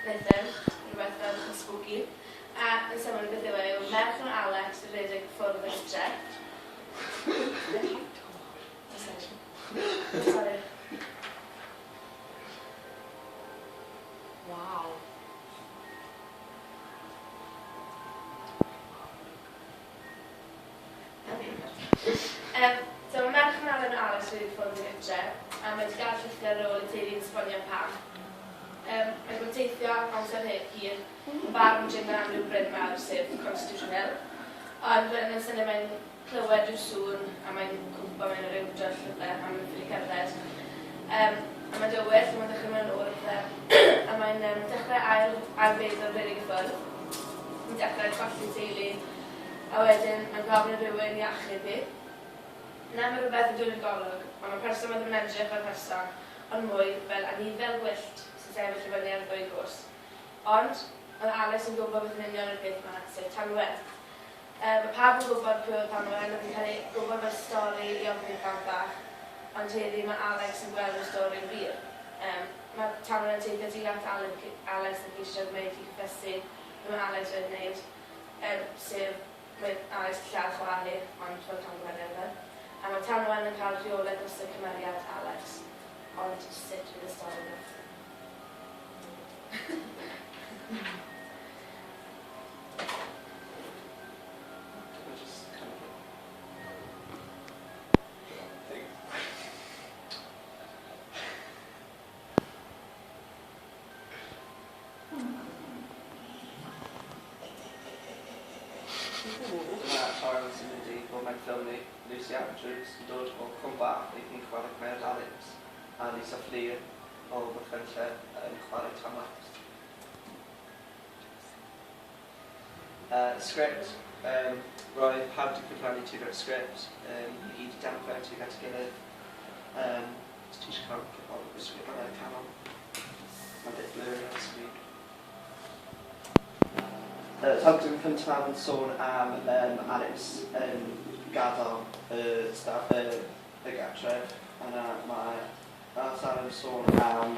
Nathan, rhywbeth fel yn spooky. A yn syml beth yw e yw merch yn Alex yn rhedeg ffwrdd o gytre. Sorry. Waw. Um, so mae merch yn Alan Alice wedi ffwrdd i gytre, a mae wedi gael llythyr ar ôl i teulu'n esbonio pam. Mae wedi teithio amser hir, yn barod yn dringo am ryw bryn mawr sef Constitution Hill. Ond wedyn yn syni mae'n clywed rhyw sŵn a mae'n cwmpo mewn i ryw dwll rhywle a mae'n ffili cerdded. Um, a mae'n dywyll, a mae'n dechrau mewn o'r pethau. A mae'n um, dechrau ail, ail feddwl rhedeg i ffwrdd. Mae'n dechrau colli teulu, a wedyn mae'n gofyn i rhywun i achub hi. Na, mae rhywbeth yn dod i'r golwg, ond mae'r person 'ma ddim yn edrych fel person, ond mwy fel anifel gwyllt sy'n sefyll i fyny ar ddwy goes. Ond, oedd Alice yn gwybod beth yn union yw'r peth 'ma, sef Tanwen. Yy, mae pawb yn gwybod pwy oedd Tanwen, oedd yn cael ei gwybod fel stori i ofni plant bach, ond heddi mae Alex yn gweld y stori'n wir. Yym, mae Tanwen yn teithio tuag at Alex yn ceisio gwneud hi cyffesu be mae Alex wedi wneud. Yym, sef, mae Alex yn lladd chwaer hi, ond fel camgymeriad yw e. A mae Tanwen yn cael rheolaeth dros y cymeriad Alex, ond sut fydd y stori yn Dyma Sharon sy'n mynd i fod mewn ffilm ni, Lucy Andrews, yn dod o Cwm Bach, fydd hi'n chwarae cymeriad Alex, a Lisa Fflur o Fachynlleth yn chwarae Tanwen. Uh, script, um, roedd pawb wedi cyfrannu tuag at script, um, i gyd i damper tuag at ei gilydd. Um, Os ti eisiau cael cipolwg y sgrip ar y canol, mae'n bit blurry ar y sgrin. Uh, Tagdyn cyntaf yn sôn am Alex yn gadael y, y, y gartref. Yna mae Sarah yn sôn am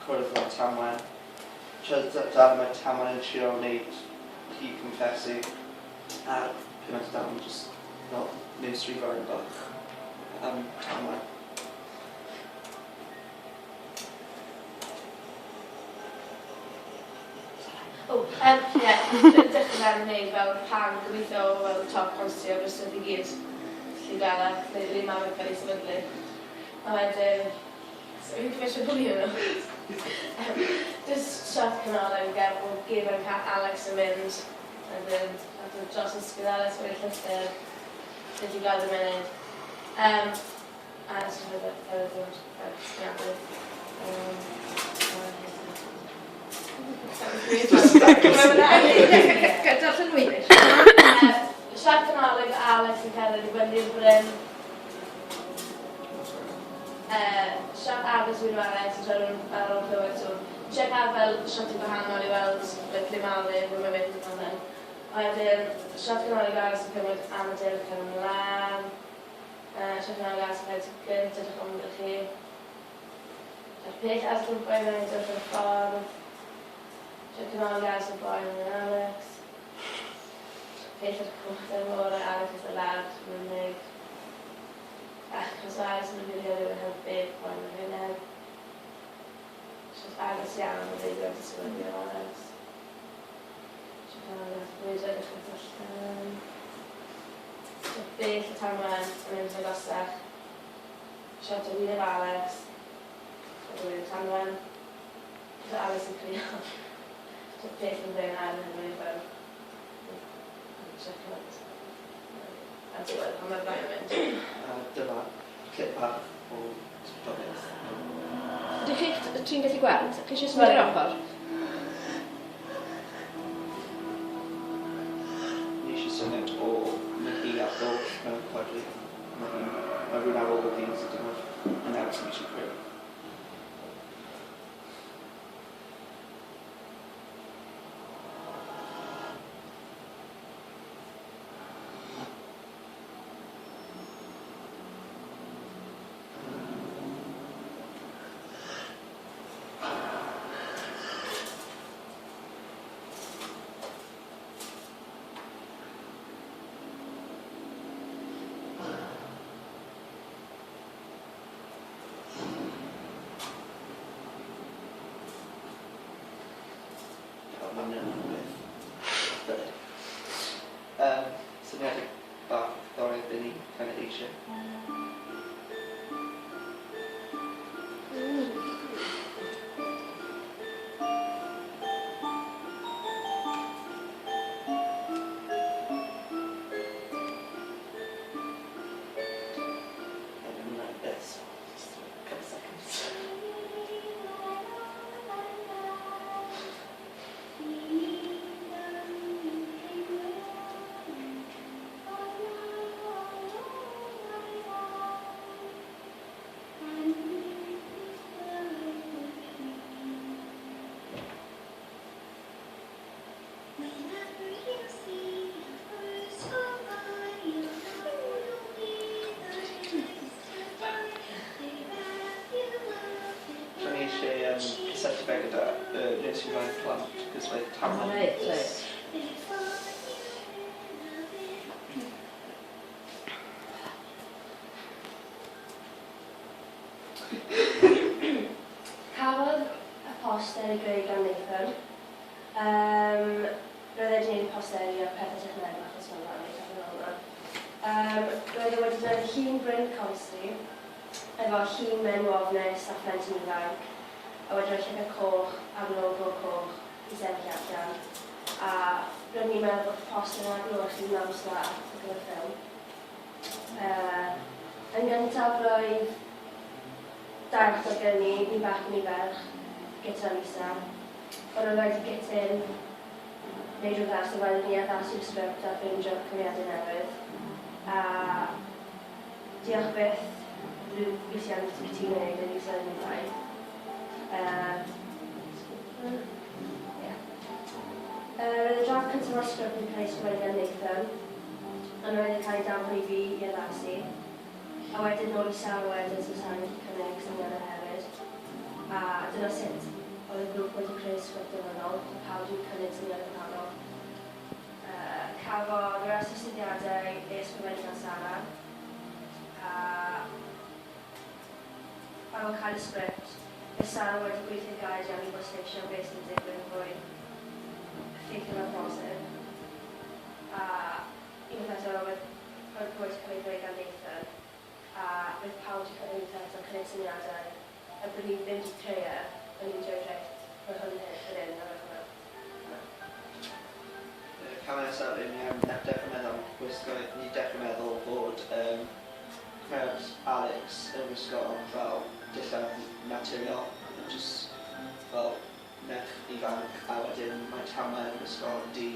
cwrdd â Tanwen. Trydydd darn mae Tanwen yn trio wneud hi confesu. A'r pumed darn jyst fel nursery rhyme bach am Tanwen. O, yym, ie, dechrau wneud fel rhan gobeithio o fel top pontio y stwff i gyd. Felly gael e, le, le mae fe'n cael ei sefydlu. A wedyn, so fi'n cymryd siŵr bod fi yno. Just shot canolog ger o gefen Alex yn mynd. Wedyn, a dod dros ysgwydd Alex wedi llythyr. Lle ti'n gweld y munud. Um, a nes i rhywbeth fel y dod fel sgriadur. Darllen mwy. Siarad Cymraeg Alex yn cerdded i fyny'r bryn. Siarad agos i Alex yn siarad ar ôl clywed sŵn. Trio cael fel siarad gwahanol i weld like, lle mae fe, ble mae'n mynd a fel. Wedyn, siarad Cymraeg Alex yn cymryd amadur yn cael ymlaen. Siarad Cymraeg Alex yn cael gynt edrych am chi. A'r peth ar cwmpa i mewn dod o'r ffordd. Siarad Cymraeg Alex yn boi yn Alex. Peth ar cwmpa o'r môr a Alex yn lawr, mae'n wneud. Achos Alex yn mynd i rhywun yn helpu boi yn yr wyneb. Siarad agos iawn yn dweud wedi sefydlu Alex. Siarad Alex bwyd edrych yn allan. Siarad bell y tanwen yn mynd yn agosach. Siarad o wyneb Alex. Siarad o wyneb Tanwen. Siarad Alex yn crio. Siarad pell yn dweud ar yn hynny fel. A diwedd, pan mae'r ddau yn mynd. A dyma clip bach o ysbrydoliaeth. Ydych chi, ti'n gallu gweld? Chi eisiau symud i'r ochr? Ni eisiau syniad o mae hi ar goll mewn coedwig. Mae hi'n... Mae rhywun ar ôl hi, so dyma'r analogy ni eisiau creu. ti moyn plant, cos mae Tanwen... Reit, reit. Cafodd y poster ei greu gan Nathan. Um, roedd e wedi gwneud posteri a pethau technegol achos mae'n rhan o'i pethau fel yna. Um, roedd e wedi gwneud llun Bryn Consti, efo llun menyw ofnus a phlentyn ifanc, a wedi rhoi llyfr coch a'r logo coch i sefyll allan. A roeddwn i'n meddwl bod y poster yn adlewyrchu naws dda at y gyfer ffilm. Yn gyntaf roedd dau actor gyda ni, un bachgen un ferch, Guto a Lisa. Ond roedd rhaid i Gutyn wneud rhyw fath so rhaid i ni addasu'r sgript a ffeindio cymeriadau newydd. A diolch byth, Lucy Ann wedi cytuno i wneud e, Lisa yn ei Yy, ie. Roedd y drafft cyntaf o'r sgript yn cael ei sgrifennu gan Nathan, ond roedd e'n cael ei danfon i fi i addasu. A wedyn nôl i Sara wedyn, so Sara wedi cynnig syniadau hefyd. A dyna sut oedd y grŵp wedi creu'r sgript dilynol, oedd pawb wedi cynnig syniadau gwahanol. Cafodd y rest o syniadau ei ysgrifennu gan Sara, a ar ôl cael y sgript, mae Sara wedi gweithio'n galed iawn i bwysleisio beth sy'n digwydd yn fwy effeithiol â phosib. A unwaith eto, roedd roedd pwynt cael ei ddweud gan Nathan, a roedd pawb wedi cyrraedd unwaith eto, cynnig syniadau, er bod ni ddim wedi creu e, o'n i'n dweud reit, mae hwn yn hyn, fan hyn, a mae hwnna hwnna. Y cam nesaf yw ni am dechrau meddwl am gwisgoedd. Ni dechrau meddwl bod um, cymeriad Alex yn gwisgo fel dillad naturiol, just fel merch ifanc, a wedyn mae Tama yn gwisgo du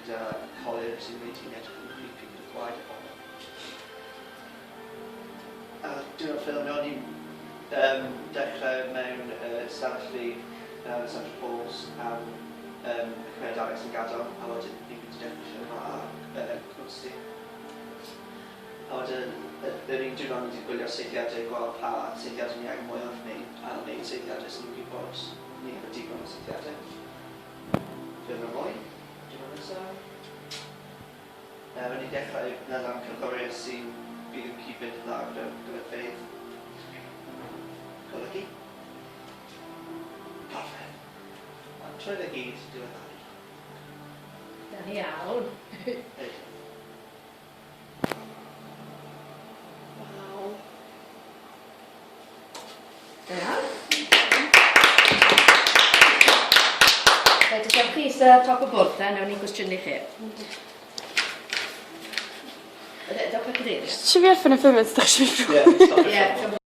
gyda colur sy'n gwneud hi'n edrych yn creepy gyda gwaed a popeth. A diwrnod ffilmio, ni'n um, dechrau mewn stafell fi yn Central Falls am um, y cymeriad Alex yn gadael, a wedyn ni'n mynd i dechrau ffilmio ar Cwnsty. A wedyn, yr un diwrnod ni wedi gwylio saethiadau i gweld pa saethiadau ni angen mwyaf neu ail wneud saethiadau so ni'n gwybod ni efo digon o saethiadau. Ffilmio mwy, diwrnod nesaf. Rydyn ni'n dechrau meddwl am cerddoriaeth sy'n bydd yn cyd-fynd yn dda gyda golygfeydd. Golygu. Gorffen. A trwy fe gyd, diweddaru. Da iawn. Reit. Waw. Da iawn. Reit, os ewch chi eistedd top y bwrdd te, newn ni gwestiynu chi. Dewch â cadeirydd. Eisiau fi orffen y ffilm, ydych chi eisiau fi Ie, stop. Ie,